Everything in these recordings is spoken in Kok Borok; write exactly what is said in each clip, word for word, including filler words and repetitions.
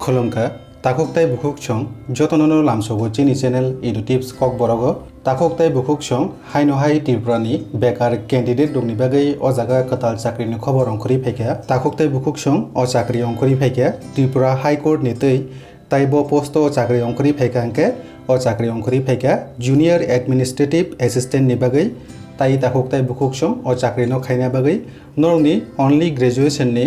Khulumkha, takhuk tei bukhuk song jotono no lamsogo chini channel Edu Tips Kokborogo. Takhuk tei bukhuk song haino hai Tripura ni bekar candidate rokni bagwi o jaga kwtal chakri ni khobor ongkhorwi phaikha. Takhuk tei bukhuk song o chakri ongkhorwi phaikha Tripura High Court ni twi, tai bo post o chakri ongkhorwi phaikha hwnkhe o chakri ongkhorwi phaikha Junior Administrative Assistant ni bagwi. Tai takhuk tei bukhuk song o chakri no khaina bagwi norokni only graduation ni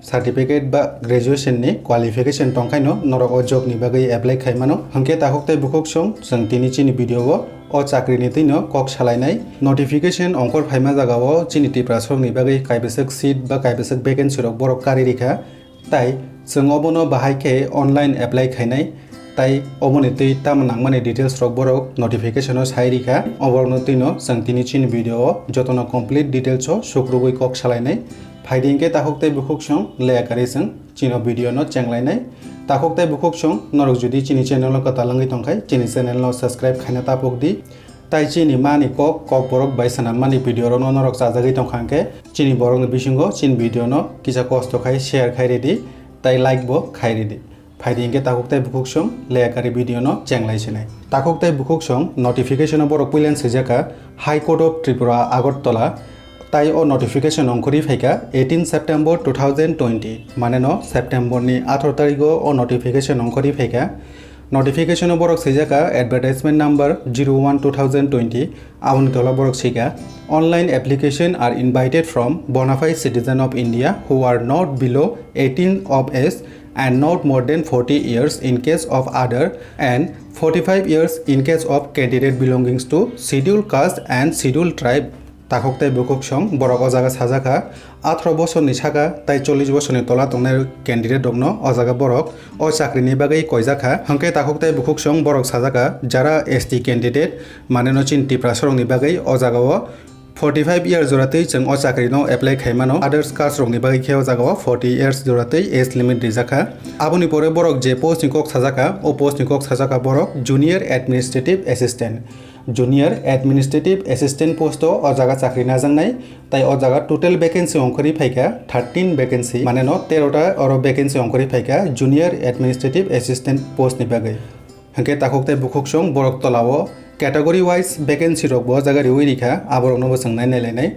certificate ba graduation ni qualification tongkhaino norok o job ni bagwi apply khaimano. Hwnkhe takhuk tei bukhuk song chwng tini chini video o o chakri ni twino kok salainai. Notification ongkhor phaima jaga o chini Tripura sorok ni bagwi kaibwswk seat ba kaibwswk vacancy rok borok karwi rikha. Tai chwng obono bahai khe online apply khainai. Tai oboni twi tamo nangmani details rok borok notification o sai rikha. Oborokno twino chwng tini chini video o jotono complete details o sukrubwi kok salainai. Phaidi hwnkhe takhuk tei bukhuk song leya karwi chwng chino video no chenglainai. Takhuk tei bukhuk song norok jodi chini channel o kwtal wngwi tongkhai chini channel no subscribe khaina tapuk di. Tai chini mani kok, Kokborok bai swnam mani video rokno norok chajagwi tongkha hwnkhe chini borokni bisingo chini video no kisa kosto khai share khai ridi, tai like bo khai ridi. Phaidi hwnkhe takhuk tei bukhuk song leya karwi video no chenglai sinai. Takhuk tei bukhuk song notification o borok puilen swijaka High Court of Tripura Agartala, tai o notification ongkhorwi phaikha eighteen September two thousand twenty, mane no September ni atharo tarigo o notification ongkhorwi phaikha. Notification o borok swijaka advertisement number zero one two thousand twenty, aboni tola borok sika, "Online application are invited from bona fide citizen of India who are not below eighteen of age and not more than forty years in case of other and forty-five years in case of candidate belongings to scheduled caste and scheduled tribe." Takhuk tei bukhuk song borok o jaga sajak kha, atharo bosorni saka tai chollish bosorni tola tongnai candidate rokno o jaga borok o chakrini bagwi koijak kha. Hwnkhe takhuk tei bukhuk song borok sajak kha, jara S T candidate, mane no chini Tiprasa rokni bagwi o jaga o forty-five year jora twi chwng o chakri no apply khai mano. Others caste rokni bagwi khe o jaga o forty years jora twi age limit rijak kha. Aboni pore borok je post ni kok sajak kha, o post ni kok sajak kha borok Junior Administrative Assistant. Junior Administrative Assistant post o o jaga chakri najaknai, tai o jaga total vacancy ongkhorwi phaikha thirteen vacancy, mane no tero ta oro vacancy ongkhorwi phaikha Junior Administrative Assistant post ni bagwi. Hwnkhe takhuk tei bukhuk song borok tola o category wise vacancy rok bo o jaga riwi rikha, aborok no bo chwng nai nai lainai.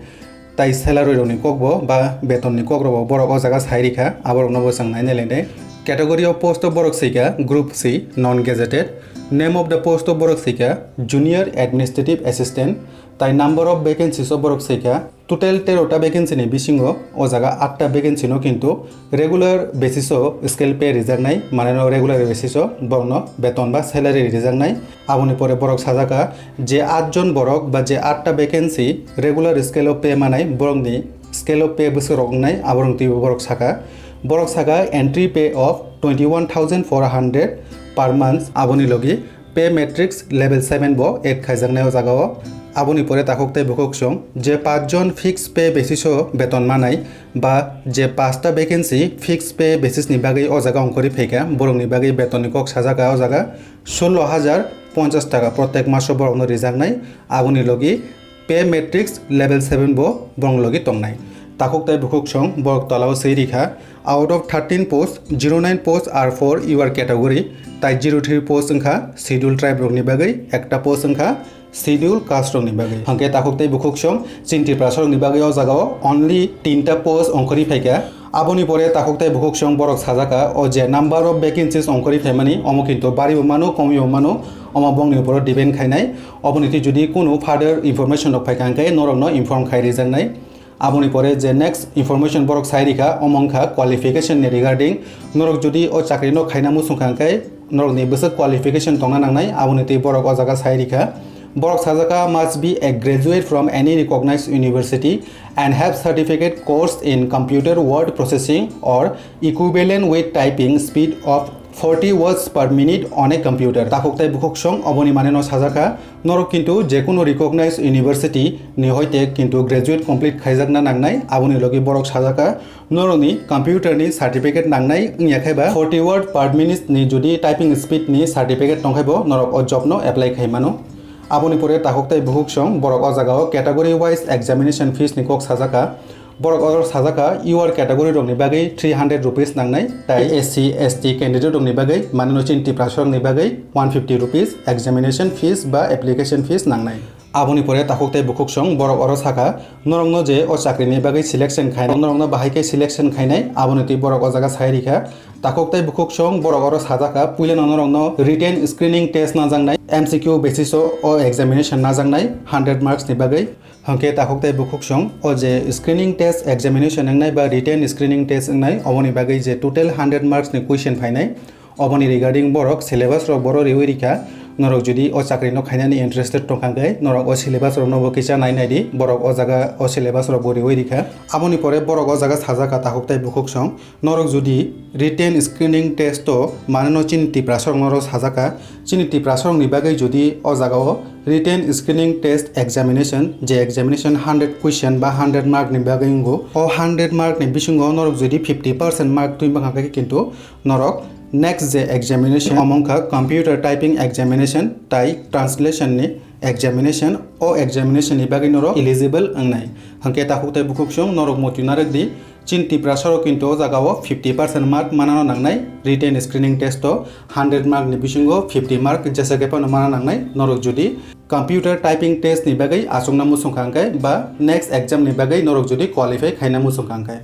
Tai salary rokni kokbo ba betonni kokrokbo borok o jaga sai rikha, aborokno bo chwng nainai lainai. Category of post o borok sika Group C, non gazetted. Name of the post o borok sika Junior Administrative Assistant. Tai number of vacancies o borok sika total tero ta vacancy ni bisingo o jaga aat ta vacancy no kintu regular basis o scale pay rijaknai, mane no regular basis o borokno beton ba salary rijaknai. Aboni pore borok sajaka je aat jon borok ba je aat ta vacancy regular scale o pay manai, borokni scale o pay bwswk rok wngnai, aborok twibo borok saka. Borok saka entry pay of twenty one thousand four hundred per month, aboni logi pay matrix level seven bo add khaijaknai o jaga o. Aboni pore takhuk tei bukhuk song je paanch jon fixed pay basis o beton manai ba je paanch ta vacancy fixed pay basis ni bagwi o jaga ongkhorwi phaikha, borokni bagwi beton ni kok sajaka o jaga sullo hajar ponchas taka protek maso borokno rijaknai, aboni logi pay matrix level seven bo borokni logi tongnai. Takhuk tei bukhuk song borok tola o swi rikha, out of thirteen posts, zero nine posts are for your category, tai zero three post wngkha schedule tribe rokni bagwi, ekta post wngkha schedule caste rokni bagwi. Hwnkhe takhuk tei bukhuk song chini Tiprasa rokni bagwi o jaga o only tinta post ongkhorwi phaikha. Aboni pore takhuk tei bukhuk song borok sajaka o je number of vacancies ongkhorwi phaimani, omo kintu baribo mano, komibo mano, omo bongni uporo depend khainai. Oboni twi jodi kunu further information rok phaikha hwnkhe norokno inform khai rijaknai. Aboni pore je next information borok sai rikha, omo wngkha qualification ni regarding. Norok jodi o chakri no khaina muchung kha hwnkhe norokni bwswk qualification tongna nangnai, aboni twi borok o jaga sai rikha. Borok sajaka must be a graduate from any recognized university and have certificate course in computer word processing or equivalent with typing speed of forty words per minute on a computer. Takhuk tei bukhuk song oboni mane no sajaka. Norok kintu jekunu recognized university ni hoite kintu graduate complete khaijakna nangnai, aboni logi borok sajaka norokni computer ni certificate nangnai, wngya khaiba forty word per minute ni jodi typing speed ni certificate tongkhaibo norok o job no apply khai mano. Aboni pore takhuk tei bukhuk song borok o jaga o category wise examination fees ni kok sajaka. Borok oro sajaka U R category rokni bagwi three hundred rupees nangnai, tai S C, S T candidate rokni bagwi, manino chini Tiprasa rokni bagwi one fifty rupees examination fees ba application fees nangnai. Aboni pore takhuk tei bukhuk song borok oro saka, norokno je o chakrini bagwi selection khainai, norokno bahai khe selection khainai, aboni twi borok o jaga sai rikha. Takhuk tei bukhuk song borok oro sajaka, puilano norokno written screening test najaknai, M C Q basis o, o examination najaknai, hundred marks ni bagwi. Hwnkhe takhuk tei bukhuk song o je screening test examination wngnai ba written screening test wngnai, oboni bagwi je total hundred marks ni question phainai, oboni regarding borok syllabus rok boro riwi rikha. Norok jodi o chakri no khainani interested tongkha khe norok o syllabus rok no bo kisa nai nai di, borok o jaga o syllabus rok bo riwi rikha. Aboni pore borok o jaga sajaka takhuk tei bukhuk song, norok jodi written screening test o manino chini Tiprasa rok norok sajaka, chini Tiprasa rokni bagwi jodi o jaga o written screening test examination, je examination hundred question ba hundred mark ni bagwi wngo, o hundred mark ni bisingo norok jodi fifty percent mark twi mankha khe kintu norok next je examination omo wngkha computer typing examination tai translation ni examination, o examination ni bagwi norok eligible wngnai. Hwnkhe takhuk tei bukhuk song norok muitu narwk di, chini Tiprasa rok kintu o jaga o fifty percent mark manano nangnai written screening test o, hundred mark ni bisingo fifty mark jesa khe phano mana nangnai norok jodi computer typing test ni bagwi achukna muchungkha hwnkhe ba next exam ni bagwi norok jodi qualify khaina muchungkha hwnkhe.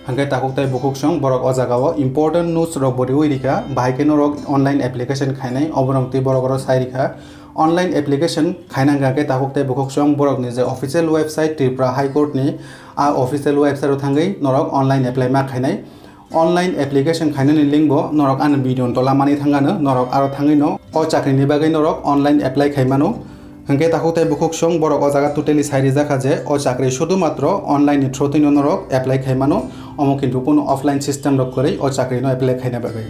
Hwnkhe takhuk tei bukhuk song borok o jaga o important notes rok bo riwi rikha, bahai khe norok online application khainai, oborok twi borok oro sai rikha. Online application khaina hwnkha khe takhuk tei bukhuk song borokni je official website Tripura High Court ni, a official website o thangwi norok online apply ma khainai. Online application khainani link bo norok ani video ni tola mani thangano, norok aro thangwi no o chakri ni bagwi norok online apply khai mano. Hwnkhe takhuk tei bukhuk song borok o jaga totally sai rijak kha je o chakri sudhumatro online ni through twi no norok apply khai mano, omo kintu kunu offline system rok kwrwi o chakri no apply khaina bagwi.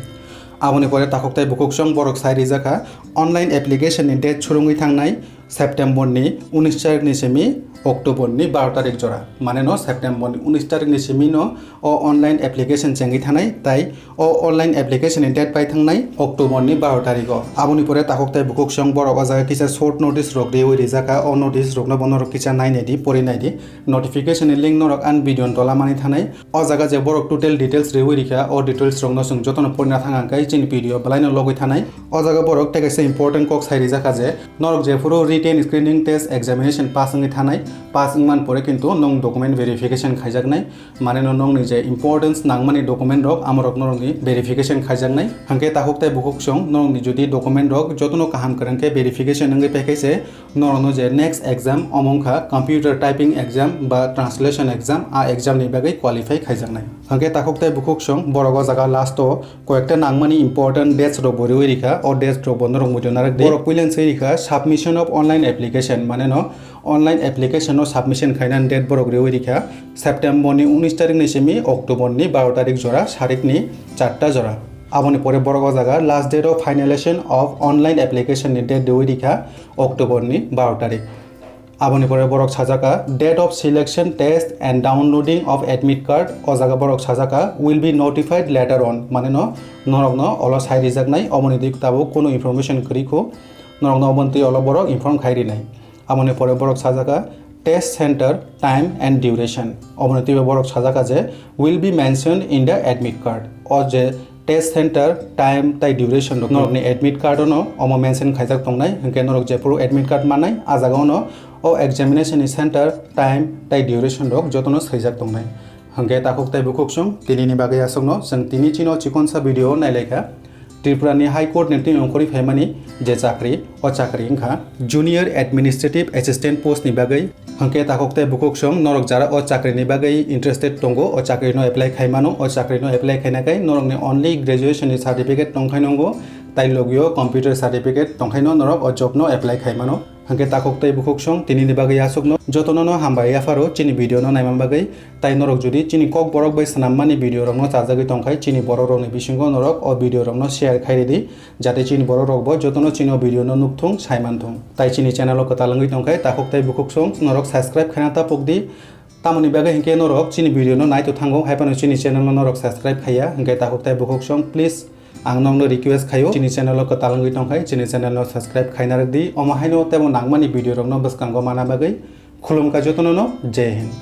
Aboni pore takhuk tei bukhuk song borok sai rijak kha online application ni date surungwi thangnai September ni unis tarik ni simi October ni baro tarik jora, mane no September ni unis tarik ni simi no o online application chengwi thanai, tai o online application ni date pai thangnai October ni baro tarik o. Aboni pore takhuk tei bukhuk song borok o jaga kisa short notice rok riwi rijak kha, o notice rok no bo norok kisa nai nai di, pori nai di. Notification ni link norok ani video ni tola mani thanai. O jaga je borok total details riwi rikha, o details rok no chwng joto no porina thang ang khe chini video belai no logwi thanai. O jaga borok tei kaisa important kok sai rijak kha je norok jephuru written screening test examination pass wngwi thanai, pass wngman pore kintu nwng document verification khaijaknai, mane no nwngni je importance nangmani document rok amorok norokni verification khaijaknai. Hwnkhe takhuk tei bukhuk song norokni jodi document rok joto no kaham kwrwng khe verification wngwi paikhe se norokno je next exam omo wngkha computer typing exam ba translation exam, a exam ni bagwi qualify khaijaknai. Hwnkhe takhuk tei bukhuk song borok o jaga last o koyekta nangmani important dates rok bo riwi rikha, o dates rok bo norok muitu narwk di. Borok puilen se rikha submission of online application, mane no online application no submission khainani date borok riwi rikha September ni unis tarik ni simi October ni baro tarik jora, sarik ni charta jora. Aboni pore borok o jaga last date of finalization of online application ni date riwi rikha October ni baro tarik. Aboni pore borok sajaka, "Date of selection test and downloading of admit card." O jaga borok sajaka, "Will be notified later on." Mane no norokno olo sai rijaknai, oboni twi tabuk kunu information kwrwi khu, norokno oboni twi olo borok inform khai rinai. Aboni pore borok sajaka, "Test center time and duration." Oboni twi borok sajaka je, "Will be mentioned in the admit card." O je test center time tai duration rok norokni admit card ono omo mention khaijak tongnai, hwnkhe norok jephuru admit card mannai, a jaga ono o examination ni center time tai duration rok jotono swijak tongnai. Hwnkhe takhuk tai bukhuk song tini ni bagwi aswkno chwng tini chini o chikonsa video nailaikha. Tripura ni High Court ni twi ongkhorwi phaimani je chakri, o chakri wngkha Junior Administrative Assistant post ni bagwi. Hwnkhe takhuk tei bukhuk song norok jara o chakri ni bagwi interested tongo, o chakri no apply khai mano, o chakri no apply khaina khai norok ni only graduation ni certificate tongkhai nongo, tai logio computer certificate tongkhai no norok o job no apply khai mano. Hwnkhe takhuk tei bukhuk song tini ni bagwi aswkno jotono no hambai yapharo chini video no naima bagwi, tai norok jodi chini kok borok bai swnammani video rok no chajagwi tongkhai chini borok rok ni bisingo norok o video rok no share khai ridi. Jate chini borok rok bo jotono chini o video no nukthung, saimanthung. Tai chini channel o kwtal wngwi tongkhe takhuk tai bukhuk song norok subscribe khaina ta pokdi. Tamoni bagwi hinkhe norok chini video no naito thango, haiphano chini channel no norok subscribe khaiya, hinkhe takhuk tai bukhuk song please ang nokno request khaio, chini channel o kwtal wngwi tongkhe chini channel no subscribe khaina rwdi. Omo haino tebo nangmani video rok no bwskango mana bagwi khulumkha jotono no, Jai Hind.